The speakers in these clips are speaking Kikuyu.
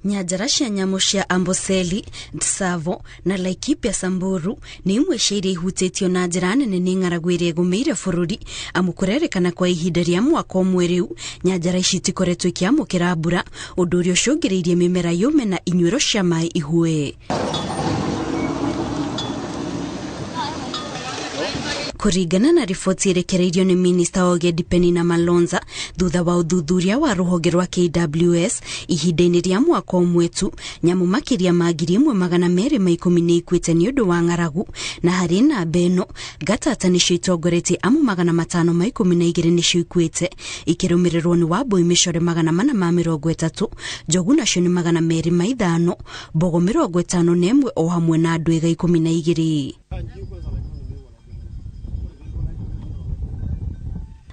Nyanjara cia nyamũ cia Amboseli, Tsavo na Laikipia Samburu nĩ imwe cia iria ihutĩtio na njĩra nene nĩ ng'aragu ĩrĩa ĩgũmĩire bũrũri, amu kũrerĩkana kwa ihinda rĩa mwaka ũmwe rĩu nyanjara ici itikoretwo ikĩamũkĩra mbura, ũndũ ũrĩa ũcũngĩrĩirie mĩmera yũme na inyuĩro cia maĩ ihũe. Kũringana na riboti ĩrekereirio nĩ minista wa ũgendi Penina Malonza thutha wa ũthuthuria wa rũhonge rwa KWS ihinda-inĩ rĩa mwaka ũmwe tu, nyamũ makĩria ma 1210 nĩ ikuĩte nĩ ũndũ wa ng'aragu, na harĩ namba ĩno Gatata nĩcio itongoretie amu 512 nĩcio ikuĩte, ikĩrũmĩrĩrwo nĩ Wambui mĩcore 430, Njogu nacio nĩ 205, Mbogo 51 o hamwe na Ndwiga 12.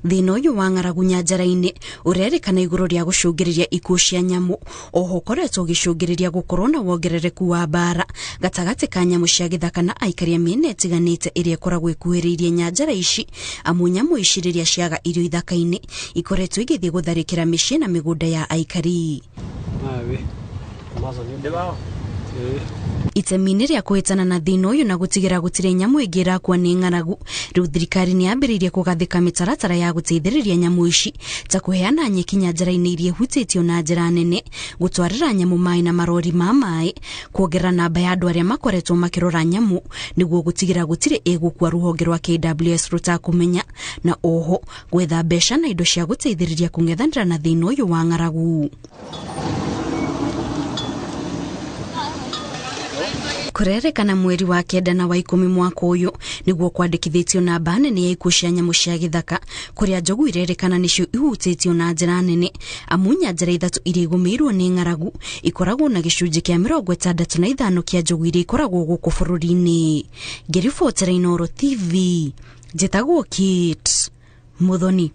Thĩna ũyũ wa ng'aragu nyanjara-inĩ ũrerĩkana igũrũ rĩa gũcũngĩrĩria ikuũ cia nyamũ, oho ũkoretwo ũgĩcũngĩrĩria gũkorwo na wongerereku wa mbara gatagatĩ ka nyamũ cia gĩthaka na aikari a mĩena ĩtiganĩte ĩrĩa ĩkoragwo ĩkuhĩrĩirie nyanjara ici, amu nyamũ ici rĩrĩa ciaga irio ithaka-inĩ ikoretwo igĩthiĩ gũtharĩkĩra mĩciĩ na mĩgũnda ya aikari. Itemi-inĩ rĩa kũhĩtana na thĩna ũyũ na gũtigĩra gũtirĩ nyamũ ĩngĩ ĩrakua nĩ ng'aragu, rĩu thirikari nĩ yambĩrĩirie kũgathĩka mĩtaratara ya gũteithĩrĩria nyamũ ici ta kũheana nyeki nyanjara-inĩ iria ihutĩtio na njĩra nene, gũtwarĩra nyamũ maĩ na marori ma maĩ, kuongerera namba ya andũ arĩa makoretwo makĩrora nyamũ nĩguo gũtigĩra gũtirĩ ĩgũkua rũhonge rwa KWS rũtakũmenya, na oho gwetha mbeca na indo cia gũteithĩrĩria kũng'ethanĩra na thĩna ũyũ wa ng'aragu. Kũrerĩkana mweri wa 9 na wa 10 mwaka ũyũ nĩguo kwandĩkithĩtio namba nene ya ikuũ cia nyamũ cia gĩthaka, kũrĩa njogu irerĩkana nĩcio ihutĩtio na njĩra nene, amu nyanjara ithatũ iria igũmĩirwo nĩ ng'aragu ikoragwo na gĩcunjĩ kĩa 65 kĩa njogu iria ikoragwo gũkũ bũrũri-inĩ. Ngĩribotera Inooro TV, njĩtagwo Kate Muthoni.